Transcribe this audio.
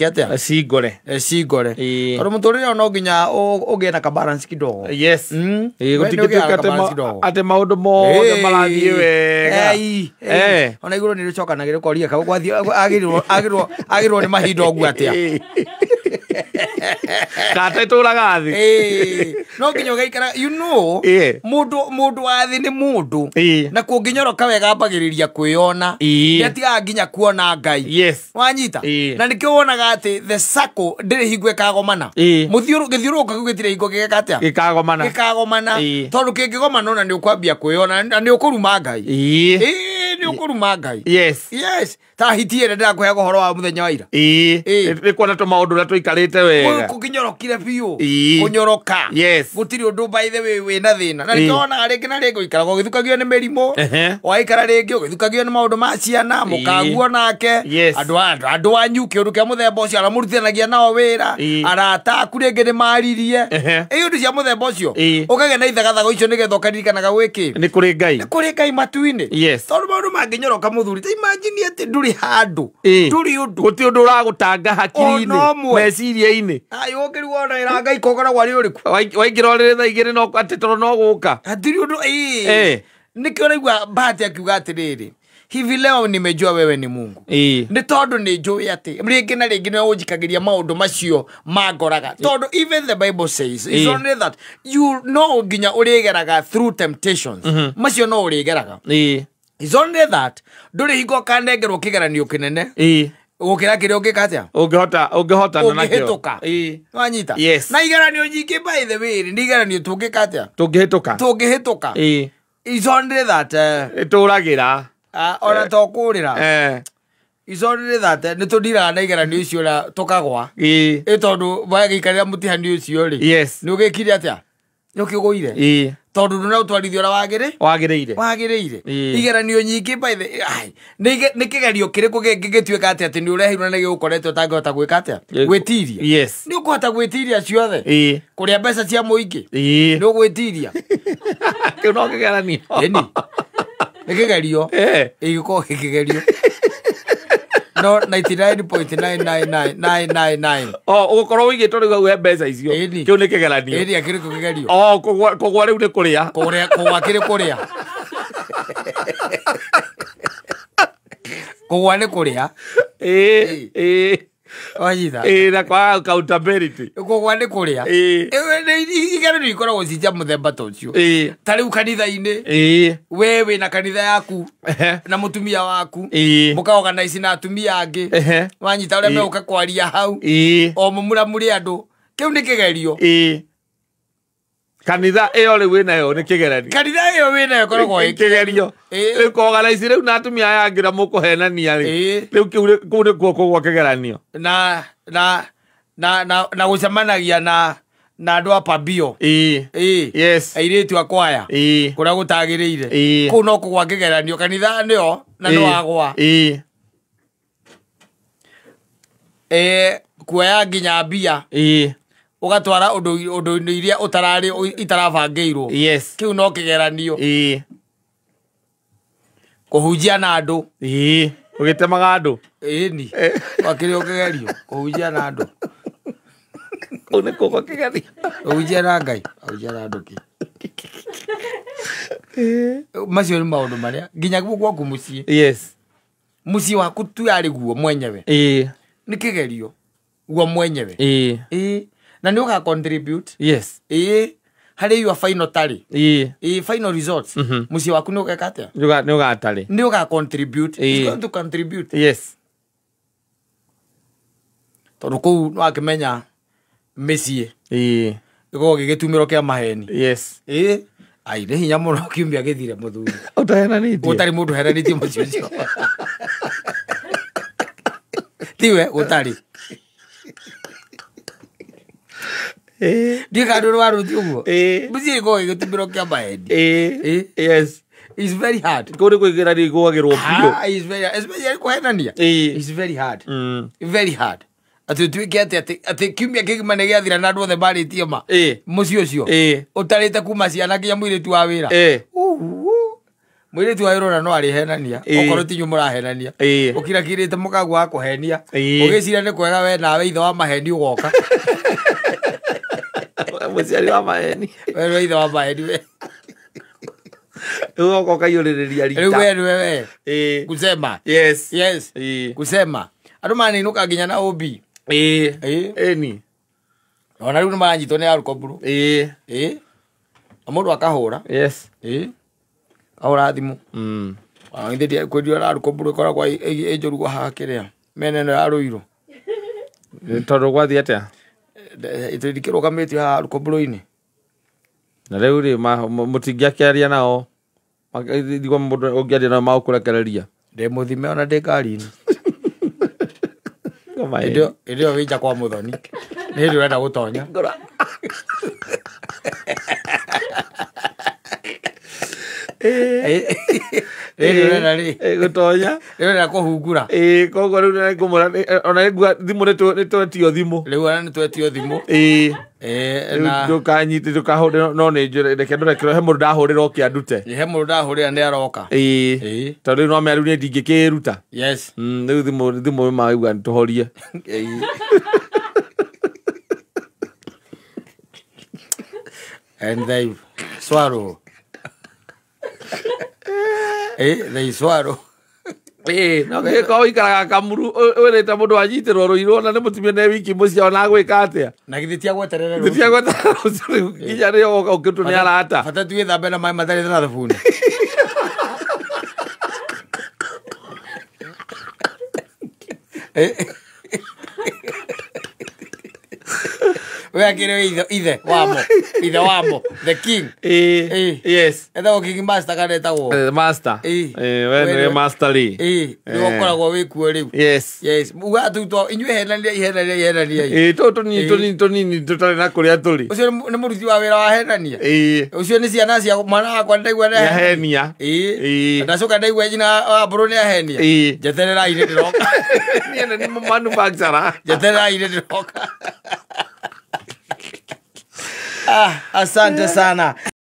Ciĩke atĩa? Cingore. Cingore. Ĩĩ. Tondũ mũtũrĩre ũyũ no nginya ũgĩe na kabalance kidogo. Yes. We Ĩĩ, nĩ gũtingĩtuĩka ũgĩaga atĩ kabalance kidogo. atĩ maũndũ mothe marathiĩ wega. Ei, ei. Ona igũrũ nĩ rĩcokanagĩra ũkoria ka gwathiĩ agĩrĩrwo nĩ mahinda ũguo atĩa. Kata ĩtũraga thĩ. Ĩĩ. No nginya ũgaikara, you know, Ĩĩ. mũndũ wa thĩ nĩ mũndũ. Ĩĩ. Na kũngĩnyoroka wega ambagĩrĩria kwĩyona. Ĩĩ. Nĩatigaga nginya kuona Ngai. Yes. Wanyita? Ĩĩ. Na nĩkĩo wonaga atĩ the circle ndĩrĩ hingo ĩkagomana. Ĩĩ. Gĩthiũrũrũko kĩu gĩtirĩ hingo gĩgeka atĩa? Gĩkagomana. Gĩkagomana. Ĩĩ. Tondũ kĩngĩgomana ona nĩ ũkwambia kwĩyona na nĩ ũkũruma Ngai. Ĩĩ. Ĩĩ, nĩ ũkũruma Ngai. Yes. Yes. Ta hiti ĩrĩa ndĩrakũheaga ũhoro wa mũthenya wa ira. Ĩĩ. Ĩĩ. Nĩ kuona tũmaũndũ ũrĩa tũikarĩte wega. Kũngĩnyorokire biũ. Ĩĩ. Kũnyoroka. Yes. Gũtirĩ ũndũ by the way wĩna thĩna. Na Ĩĩ. nĩkĩo wonaga rĩngĩ na rĩngĩ ũikaraga ũgĩthukagio nĩ mĩrimũ. Ehe. Waikara rĩngĩ ũgĩthukagio nĩ maũndũ ma ciana, mũkaguo nake. Yes. Andũ anyu kĩũndũ kĩa mũthemba ũcio arĩa mũrutithanagia nao wĩra. Ĩĩ. Arata aku rĩngĩ nĩ maririe. Ehe. Ĩĩ, ũndũ cia mũthemba ũcio. Ĩĩ. Ũkagĩa na ithagathago icio nĩgetha ũkaririkanaga gwĩkĩ. Nĩ kũrĩ Ngai. Nĩ kũrĩ Ngai matu-inĩ. Yes. Tondũ maũndũ mangĩnyoroka mũthuri, ta imagine atĩ ndũrĩ handũ. Ĩĩ. Ndũrĩ ũndũ. Gũtirĩ ũndũ ũragũtanga hakiri-inĩ, Ona ũmwe. meciria-inĩ. Ai, ũngĩrigwo ona ĩra Ngai kokoragwo arĩ ũrĩkũ? Waingĩra ũrĩrĩ thaa igĩrĩ no atĩ tondũ no gũka. Hatirĩ ũndũ, ĩĩ. Ĩĩ. Nĩkĩo ũraigua Bahati akiuga atĩrĩrĩ, hivi leo nimejua wewe ni Mungu. Ĩĩ. Nĩ tondũ nĩ njũĩ atĩ rĩngĩ na rĩngĩ nĩwe ũnjikagĩria maũndũ macio mangoraga. Tondũ even the Bible says, it's Ĩĩ. only that you no nginya ũrĩgeraga through temptations. Macio no ũrĩgeraga. Ĩĩ. It's only that ndũrĩ hingo ũkanengerwo kĩgeranio kĩnene Ĩĩ. gũkĩra kĩrĩa ũngĩka atĩa? Ũngĩhotana nakĩo. Ũngĩhĩtũka. Ĩĩ. Wanyita? Yes. Na igeranio nyingĩ by the way nĩ igeranio tũngĩka atĩa? Tũngĩhĩtũka. Tũngĩhĩtũka. Ĩĩ. It's only that Ĩtũragĩra. ona to kũrĩra. Eh. It's only that nĩ tũndiraga na igeranio icio na tũkagwa. Ĩĩ. Ĩ tondũ wagĩikarĩra mũtihani ũcio rĩ. Yes. Nĩ ũgĩkire atĩa? Nĩ ũkĩgũire. Ĩĩ. Tondũ ndũnaũtwarithia ũrĩa wagĩrĩ? Wagĩrĩire. Wagĩrĩire. Ĩĩ. Igeranio nyingĩ by the ai, nĩ kĩgerio kĩrĩkũ kĩngĩ gĩtuĩka atĩ nĩ ũreheirwo na gĩgũkorete ũtangĩhota gwĩka atĩa? Gwĩtiria. Yes. Nĩ ũkũhota gwĩtiria ciothe. Ĩĩ. Kũrĩa mbeca cia mũingĩ. Ĩĩ. Nĩ ũgwĩtiria. Kĩu no kĩgeranio. Ĩni. Nĩ kĩgerio. Eh. Ĩgĩkorwo gĩ kĩgerio. No 99.999999. O ũgũkorwo ũigĩtwo rĩu hau he mbeca icio. Ĩni. Kĩu nĩ kĩgeranio. Ĩni akĩrĩ kũ kĩgerio. O kũgwa rĩu nĩ kũrĩa. Kũrĩa kũgwa kĩrĩ kũrĩa. Kũgwa nĩ kũrĩa. Ĩĩ. Ĩĩ. Wanyita? Ĩĩ, na kwaga accountability. Kũgwa nĩ kũrĩa. Ĩĩ. Igeranio ikoragwo ci cia mũthemba ta ũcio. Ĩĩ. Ta rĩu kanitha-inĩ. Ĩĩ. We wĩna kanitha yaku Ehe. na mũtumia waku. Ĩĩ. Mũka organize na atumia angĩ. Ehe. Wanyita ũrĩa Ĩĩ. megũka kwaria hau. Ĩĩ. O mũmuramure andũ. Kĩu nĩ kĩgerio. Ĩĩ. Kanitha ĩyo rĩu wĩnayo nĩ kĩgeranio. Kanitha ĩyo wĩnayo ĩkoragwo ĩ Kĩgerio. Ĩĩ. Rĩu kũ-organize rĩu na atumia aya angĩ ũrĩa mũkũhenania rĩ. Ĩĩ. Rĩu kũu nĩkuo kũgwa kĩgeranio. Na gũcemanagia na andũ a pambio. Ĩĩ. Ĩĩ. Yes. Airĩtu a kwaya. Ĩĩ. Kũrĩa gũtagĩrĩire. Ĩĩ. Kũu no kũgwa kĩgeranio. Kanitha nĩyo na nĩ wagwa. Ĩĩ. Ĩĩ, kuoya nginya mbia. Ĩĩ. Ũgatwara ũndũ-inĩ iria ũtararĩ itarabangĩirwo. Yes. Kĩu no kĩgeranio. Ĩĩ. Kũhunjia na andũ. Ĩĩ. Ũgĩtemaga andũ. Ĩni. Wakĩrĩ o kĩgerio. Kũhunjia na andũ. Kũu nĩ kũgwa kĩgerio. Kũhunjia na Ngai. Kũhunjia na andũ kĩ. Macio nĩ maũndũ marĩa nginya guo gwaku mũciĩ. Yes. Mũciĩ waku tu arĩ guo mwenyewe. Ĩĩ. Nĩ kĩgerio guo mwenyewe. Ĩĩ. Ĩĩ. Na nĩ ũga contribute. Yes. Ĩĩ. Harĩ your final tally. Ĩĩ. Ĩĩ, final results. Mũciĩ waku nĩ ũgeka atĩa? Nĩ ũgatarĩ. Nĩ ũga contribute. Ĩĩ. It's going to contribute. Yes. Tondũ kũu nĩ wakĩmenya mĩciĩ. Ĩĩ. Gĩkoragwo gĩgĩtumĩrwo kĩa maheni. Yes. Ĩĩ. Ai, nĩ hinya mũno kiumia gĩthire mũthuri. Ũtahenanĩtie. Gũtarĩ mũndũ ũhenanĩtie mũciĩ ũcio. Tiwe, gũtarĩ. Ĩĩ. Ndiũĩ kana nĩ warũti ũguo. Ĩĩ. Mũciĩ gĩkoragwo gĩgĩtumĩrwo kĩa maheni. Ĩĩ. Ĩĩ. Yes. It's very hard. Kũu nĩ kũigeranio igũagĩrwo biũ. Ah, it's very hard. Especially kũhenania. Ĩĩ. It's very hard. Very hard. Atĩ ũtuĩke atĩ kiumia kĩgima nĩ gĩathira na andũ othe marĩtie ma. Ĩĩ. Mũciĩ ũcio. Ĩĩ. Ũtarĩte kuma ciana nginya mũirĩtu wa wĩra. Ĩĩ. Uhu. Mũirĩtu wa ĩrora no arĩhenania. Ĩĩ. Okorwo ti inyuĩ mũrahenania. Ĩĩ. Ũkirakirĩte mũkagua wa kũhenia. Ĩĩ. Ũgĩciria nĩ kwega we nawe ithe wa maheni ũgoka. Mũciari wa maheni. We nĩwe ithe wa maheni we. Rĩu ũgoka ũkaiyũrĩrĩria Rĩu rita. we nĩwe we. Ĩĩ. Kusema. Yes. Yes. Ĩĩ. Kusema. Andũ maninũka nginya na ũmbi. Ĩĩ. Ĩĩ. Ĩni. Ona rĩu nĩ maranyitwo nĩ arukoburu. Ĩĩ. Ĩĩ. Na mũndũ akahũra. Yes. Ĩĩ. Ahũra thimũ. Mm. Ithe kwendio na arukoburu ĩkoragwo ĩ njũru gwa haha kĩrĩa. Mĩena ĩno ya Rũirũ. Tondũ gwathiĩ atĩa? Ndikĩrũgamĩtio haha arukoburu-inĩ. Na rĩu rĩ mũtingĩakĩaria nao. Ndigua mũndũ ũngĩaria nao magũkũrekereria. Ndĩ mũthime ona ndĩ ngari-inĩ. Hĩndĩ ĩyo wĩ nja kwa mũthoni. Nĩ hĩndĩ ũrenda gũtonya. Ĩĩ. Hĩndĩ ũrenda rĩ. Gũtonya. Rĩu ũrenda kũhungura. Ĩĩ, koguo rĩu nĩ ngũmwĩra ona nĩ thimũ nĩ twetio thimũ. Rĩu ona nĩ twetio thimũ. Ĩĩ. Ĩĩ, na Ndũkanyite ndũkahũre no nĩ njũre reke ndũrekere he mũndũ ndahũrĩra oke andute. he mũndũ ndahũrĩra nĩ aroka. Ĩĩ. Ĩĩ. Tondũ rĩu no mea rĩu niĩ ndingĩkĩruta. Yes. Rĩu thimũ maigua tũhorie. Ĩĩ. And they swallow. They swallow. Ĩĩ, no gĩkorwo ũikaraga Kamuru wĩrĩte mũndũ wanyitĩrwo Rũirũ na nĩ mũtumia nĩ wiki mũciĩ ona agwĩka atĩa? Na githĩ ti agweterere Githĩ ti agweterere rũciũ rĩu nginya rĩo woka ũkĩrutwo nĩ arata. Bata tu wĩthambe na maĩ matarĩ na thabuni. We akĩrĩ ithe wamo. Ithe wamo. The king. Ĩĩ. Yes. Etagwo king master kana etagwo? Master. Ĩĩ. Ĩĩ, we nĩwe master rĩ. Ĩĩ, nĩwe ũkoragwo wĩ kuo rĩu. Yes. Yes. Uga tu to inyuĩ henania henania henania. Ĩĩ, tũtũ tũnini tũnini tũnini tũtarĩ na kũrĩa tũrĩ. Ũcio nĩ mũruti wa wĩra wa henania. Ĩĩ. Ũcio nĩ ciana cia mwana wakwa ndaigua nĩ ahenia. Ĩĩ. Ĩĩ. Ndacoka ndaigua nyina wa mbũrũ nĩ ahenia. Ĩĩ. Njetererai nĩ ndĩroka. Niĩ nĩ manufacturer. Njetererai nĩ ndĩroka. Asante sana.